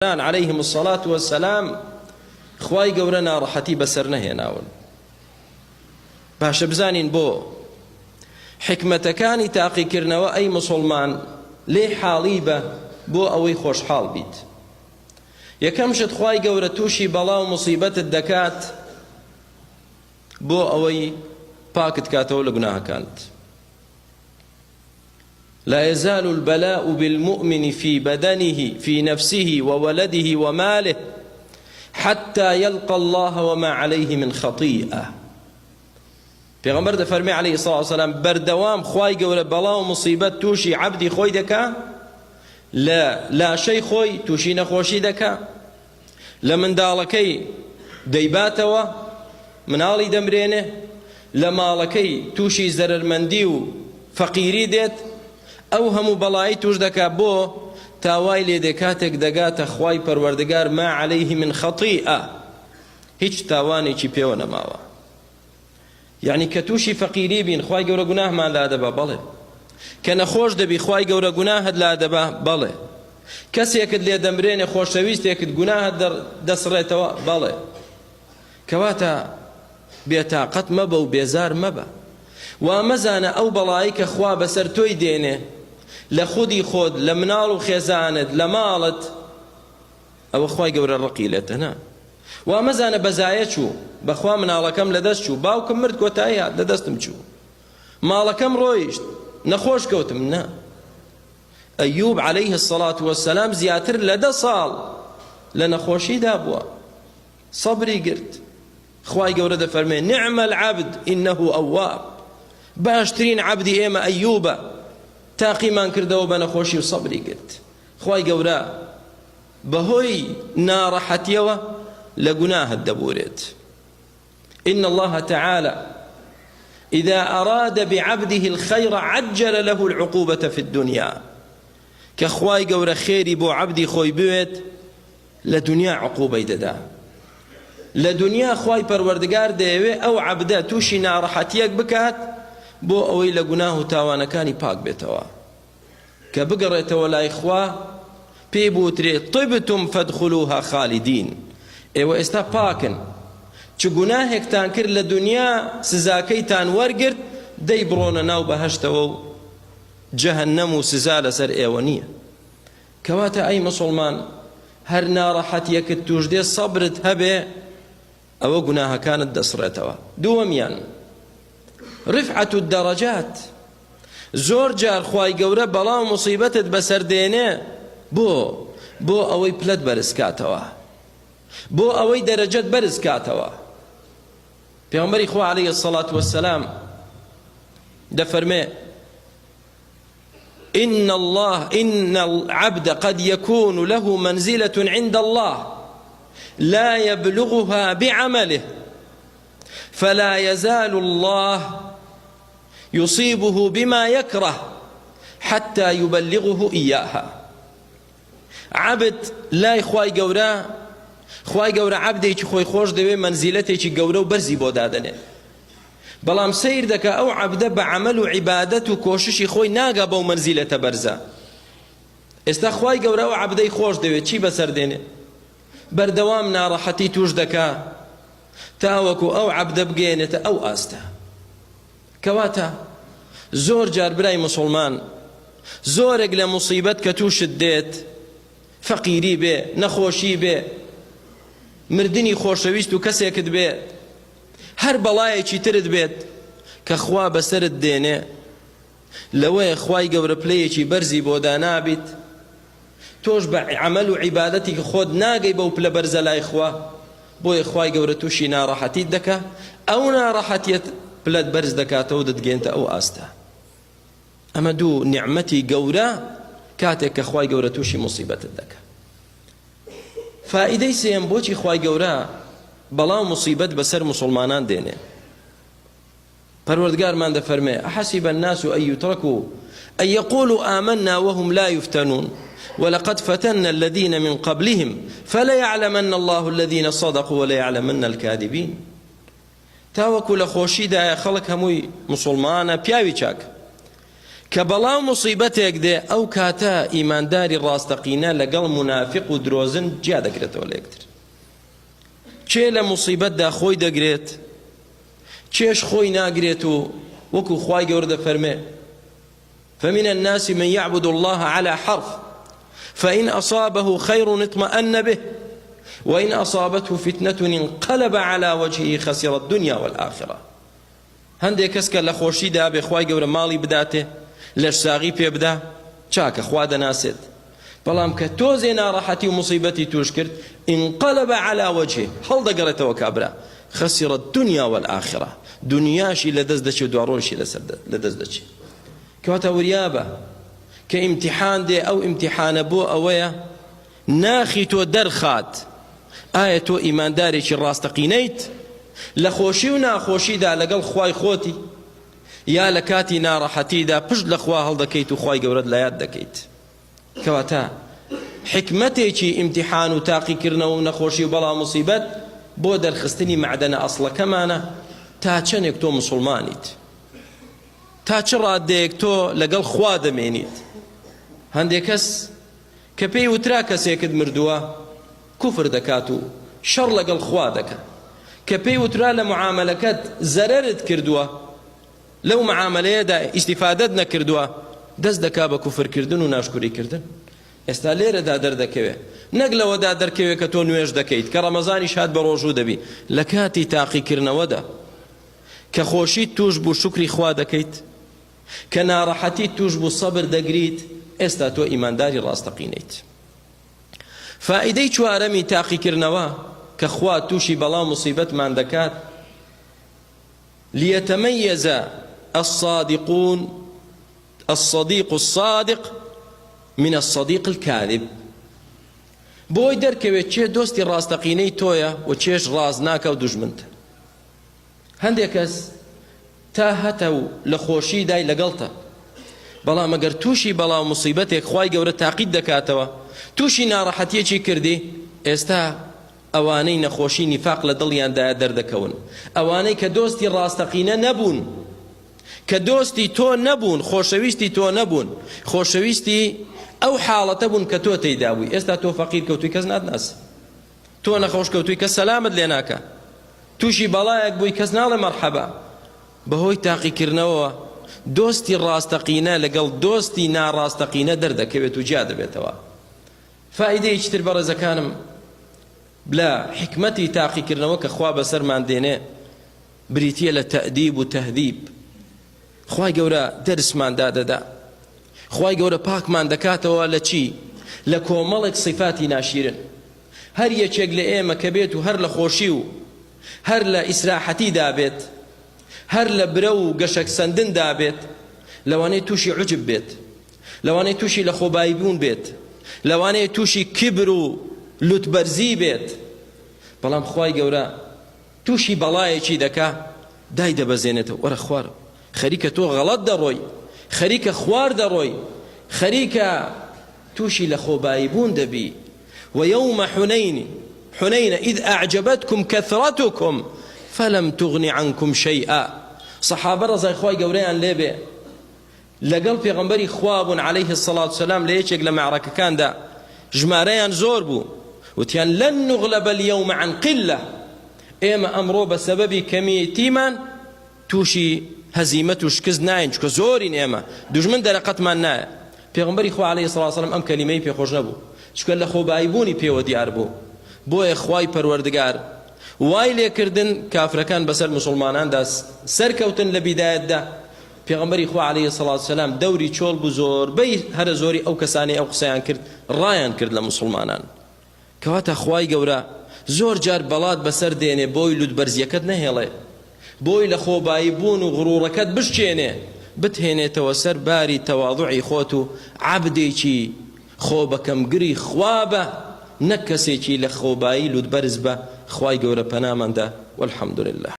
علیهم الصلاة والسلام خوای گەورە ناڕەحەتی بەسەر نەهێناون. باشە بزانین بۆ حیکمەتەکانی تاقیکردنەوە ئەی مسوڵمان لێی حاڵی بە بۆ ئەوەی خۆشحاڵ بیت. یەکەم شت خوای گەورە تووشی بەڵا و موسیبەتت دەکات بۆ ئەوەی پاکت کاتەوە لە گوناهەکانت. لا يزال البلاء بالمؤمن في بدنه في نفسه وولده وماله حتى يلقى الله وما عليه من خطيئة. پێغەمبەر دەفەرمێ عەلەیهی سڵاو وسەلام بەردەوام خوای گەورە بەڵا و موسیبەت تووشی عەبدی خۆی دەکا لە لاشەی خۆی تووشی نەخۆشی دەکا لە منداڵەکەی دەیباتەوە مناڵی دەمرێنێ لە ماڵەکەی تووشی زەرەرمەندی و فەقیری دێت ئەو هەموو بەڵایی توش دەکا بۆ تا وای لێ دێ کاتێک دەگاتە خوای پەروەردگار ما عەلەیه من خەتیئە هیچ تاوانێکی پێوە نەماوە. یەعنی کە تووشی فەقیری بین خوای گەورە گوناهمان لادەبا بەڵێ کە نەخۆش دەبی خوای گەورە گوناهت لادەبا بەڵێ کەسێکت لێ دەمرێنێ خۆشەویستێکت گوناهت دەسڕێتەوە بەڵێ کەواتە بێتاقەت مەبە و بێزار مەبە وا مەزانە ئەو بەڵایی کە خوا بەسەر تۆی دێنێ لە خودی خۆت لە مناڵ و خێزانت لە ماڵت ئەوە خوای گەورە ڕقی لێتە نا وا مەزانە بەزایە چوو بەخوا مناڵەکەم لەدەست چوو باوکم مرد کۆتایی هات لەدەستم چوو ماڵەکەم ڕۆیشت نەخۆش کەوتم نا ئەیوب عليه الصلاة والسلام زیاتر لە دە ساڵ لە نەخۆشیدا بووە سەبری گرت خوای گەورە دەفەرمێ نعم العبد إنه أواب باشترین عەبدی ئێمە ئەیوبە تاقیمان کردەوە بە نەخۆشی و سەبری گرت خوای گەورە بەهۆی ناڕەحەتیەوە لە گوناهت دەبورێت إن الله تعالى إذا أراد بعبده الخير عجل له العقوبة في الدنيا کە خوای گەورە خێری بۆ عەبدی خۆی بوێت لە دنیا عقوبەی دەدا لە دنیا خوای پەروەردگار دەیەوێ ئەو عەبدە تووشی ناڕەحەتیەک بکات بۆ ئەوەی لە گوناه و تاوانەکانی پاک بێتەوە کە بگەڕێتەوە لای خوا پێی بوترێ طبتم فادخلوها خالدین ئێوە ئێستا پاکن چ گوناهێکتان کرد لە دنیا سزاکەیتان وەرگرت دەی بڕۆنە ناو بەهەشتەوە و جەهەنەم و سزا لەسەر ئێوە نییە کەواتە ئەی مسوڵمان هەر ناڕەحەتیەکت توش دێ سەبرت هەبێ ئەوە گوناهەکانت دەسڕێتەوە دووەمیان رفعة الدرجات زۆر جار خوای گەورە بەڵا و موسیبەتت بەسەر دێنێ بۆ بۆ ئەوەی پلەت بەرز کاتەوە بۆ ئەوەی دەرەجەت بەرز کاتەوە پێغەمبەری خوا عەلەیهی الصلاة والسلام دەفەرمێ إن الله إن العبد قد يكون له منزلة عند الله لا يبلغها بعمله فلا يزال الله يصيبه بما يكره حتى يبلغه إياها. عەبد لای خوای گەورە خوای گەورە عەبدێکی خۆی خۆش دەوێ مەنزیلەتێکی گەورە و بەرزی بۆ دادەنێ بەڵام سەیر دەکا ئەو عەبدە بە عەمەل و عیبادەت و کۆششی خۆی ناگا بەو مەنزیلەتە بەرزە ئێستا خوای گەورە ئەو عەبدەی خۆش دەوێت چی بەسەر دێنێ بەردەوام ناڕەحەتی توش دەکا تاوەکو ئەو عەبدە بگەیەنێتە ئەو ئاستە کەواتە زۆر جار برای مسوڵمان زۆرێک لە موسیبەت کە تووشت دێت فەقیری بێ نەخۆشی بێ مردنی خۆشەویست و کەسێکت بێ هەر بەڵایەکی ترت بێت کە خوا بەسەرت دێنێ لەوەیە خوای گەورە پلەیەکی بەرزی بۆ دانابیت تۆش بە عەمەل و عیبادەتی خۆت ناگەی بەو پلە بەرزە لای خوا بۆیە خوای گەورە تووشی ناڕەحەتیت دەکا ئەو ناڕەحەتیەت پلەت بەرز دەکاتەوە دەتگەێنتە ئەو ئاستە ئەمە دوو نیعمەتی گەورە کاتێک کە خوای گەورە تووشی مصیبەتت دەکا فائیدەی سێم بۆچی خوای گەورە بەڵا و مصیبەت بەسەر مسلمانان دێنێ پەروەردگارمان دەفەرمێ، احسب الناس ان یترکوا ان یقولوا آمنا وهم لا یفتنون ولقد فتنا الذین من قبلهم فلیعلمن الله الذین صدقوا وليعلمن الكاذبین. تاوەکو لە خۆشیدایە خەڵک هەمووی مسوڵمانە پیاوی چاک. کە بەڵا و موسیبەتێک دێ ئەو کاتە ئیمانداری ڕاستەقینە لەگەڵ مونافیق و درۆزن جیا دەکرێتەوە لە یەکتر. کێ لە موسیبەتدا خۆی دەگرێت، کێش خۆی ناگرێت و وەکو خوای گەورە دەفەرمێ فمن الناس من يعبد الله على حرف فإن أصابه خير اطمأن به وإن أصابته فتنة انقلب على وجهه خسر الدنيا والآخرة هەندێک کەس کە لە خۆشیدا بێ خوای گەورە ماڵی بداتێ لەشساغی پێ بدا چاکە خوا دەناسێت بەڵام کە تۆزێ ناڕەحەتی و مصیبەتی توش کرد انقلب على وجهه هەڵدەگەڕێتەوە کابرا خسر الدنيا والآخرة دنیاشی لەدەست دەچێت دواڕۆژی لەسەر لەدەست دەچێت کەواتە وریابە کە ئیمتیحان دێ ئەو ئیمتیحانە بۆ ئەوەیە ناخی تۆ دەرخات ئایا تۆ ئیماندارێکی ڕاستەقینەیت لە خۆشی و ناخۆشیدا لەگەڵ خوای خۆتی یا لە کاتی ناڕەحەتیدا پشت لە خوا هەڵدەکەیت و خوای گەورەت لە یاد دەکەیت کەواتە حکمەتێکی ئیمتیحان و تاقیکردنەوە و نەخۆشی و بەڵا موسیبەت بۆ دەرخستنی مەعدەنە ئەسڵەکەمانە تا چەندێک تۆ مسوڵمانیت تا چ ڕادەیەک تۆ لەگەڵ خوا دەمێنیت هەندێک کەس کە پێی وترا کەسێکت مردووە کوفر دەکات و شەڕ لەگەڵ خوا دەکا کە پێی وترا لە معامەلەکەت زەرەرت کردووە لەو معامەلەیەدا ئیستیفادەت نەکردووە دەست دەکا بە کوفرکردن و ناشکوری کردن ئێستا لێرەدا دەردەکەوێ نەک لەوەدا دەرکەوێ کە تۆ نوێژ دەکەیت کە ڕەمەزانیش هات بە ڕۆژوو دەبی لە کاتی تاقیکردنەوەدا کە خۆشیت توش بوو شوکری خوا دەکەیت کە ناڕەحەتیت توش بوو سەبر دەگریت ئێستا تۆ ئیمانداری ڕاستەقینەیت فائیدەی چوارەمی تاقیکردنەوە کە خوا تووشی بەڵا و موسیبەتمان دەکات ليتميز الصادقون الصديق الصادق من الصديق الكاذب بۆی دەرکەوێت چێ دۆستی ڕاستەقینەی تۆیە و چێش ڕاز ناکە و دوژمنتە هەندێک کەس تا هەتە و لە خۆشی دای لەگەڵتە بەڵام ئەگەر تووشی بەڵا و مصیبەتێک خوای گەورە تاقیت دەکاتەوە تووشی ناڕەحەتیەکی کردی ئێستا ئەوانەی نەخۆشی نیفاق لە دڵیاندایە دەردەکەون ئەوانەی کە دۆستی ڕاستەقینە نەبوون کە دۆستی تۆ نەبوون خۆشەویستی تۆ نەبوون خۆشەویستی ئەو حاڵەتە بوون کە تۆ تێیدا بووی ئێستا تۆ فەقیر کەوتوی کەس ناتناسی تۆ نەخۆش کەوتوی کەس سەلامت لێ ناکا تووشی بەڵایەک بووی کەس ناڵێ مەرحەبا بەهۆی تاقیکردنەوەوە دۆستی ڕاستەقینە لەگەڵ دۆستی ناڕاستەقینە دەردەکەوێت و جیا دەبێتەوە فائیدەیەکی تر بەڕێزەکانم لە حکمەتی تاقیکردنەوە کە خوا بەسەرمان دێنێ بریتییە لە تەئدیب و تەهذیب خوای گەورە دەرسمان دادەدا خوای گەورە پاکمان دەکاتەوە لە چی؟ لە کۆمەڵێک سیفاتی ناشیرن. هەر یەکێک لە ئێمە کە بێت و هەر لە خۆشی و هەر لە ئیسراحەتیدا بێت، هەر لە برەو و گەشەکسەندندا بێت، لەوانەیە تووشی عوجب بێت، لەوانەیە تووشی لەخۆباییبوون بێت، لەوانەیە تووشی کیبر و لوتبەرزی بێت، بەڵام خوای گەورە تووشی بەڵایەکی دەکا دایدەبەزێنێتەوە وەرە خوارەوە خەریکە تۆ غەڵەت دەڕۆی خەریکە خوار دەڕۆی خەریکە تووشی لە خۆبایی بوون دەبی ويوم حنين حنين إذ أعجبتكم كثرتكم فلم تغن عنكم شيئا صحابە ڕەزای خوای گەورەیان لێبێ لەگەڵ پێغەمبەری خوا بوون علیه الصلاة والسلام لە یەکێک لە مەعرەکەکاندا ژمارەیان زۆر بوو وتیان لن نغلب اليوم عن قلة ئێمە ئەمڕۆ بە سەبەبی کەمیەتیمان تووشی هەزیمەت و شکست ناین چونکە زۆرین ئێمە دوژمن دەرەقەتمان نایە پێغەمبەری خوا علیه الصلاة والسلام ئەم کەلیمەی پێخۆش نەبوو چونکە لە خۆبایی بوونی پێوە دیار بوو بۆیە خوای پەروەردگار وای لێکردن کافرەکان بەسەر مسلماناندا سەرکەوتن لە بیدایەتدا پێغەمبەری خوا علیە الصلوة والسلام دەوری چۆڵ بوو زۆربەی هەرە زۆری ئەو کەسانەی ئەو قسەیان کرد ڕایان کرد لە موسڵمانان کەواتە خوای گەورە زۆر جار بەڵات بەسەر دێنێ بۆی لوتبەرزیەکەت نەهێڵێ بۆی لە خۆبایی بوون و غڕوڕەکەت بشکێنێ بتهێنێتەوە سەر باری تەواضعی خۆت و عەبدێکی خۆ بەکەمگری خوا بە نەک کەسێکی لە خۆبایی لوتبەرز بە خوای گەورە پەناماندا والحمد لله.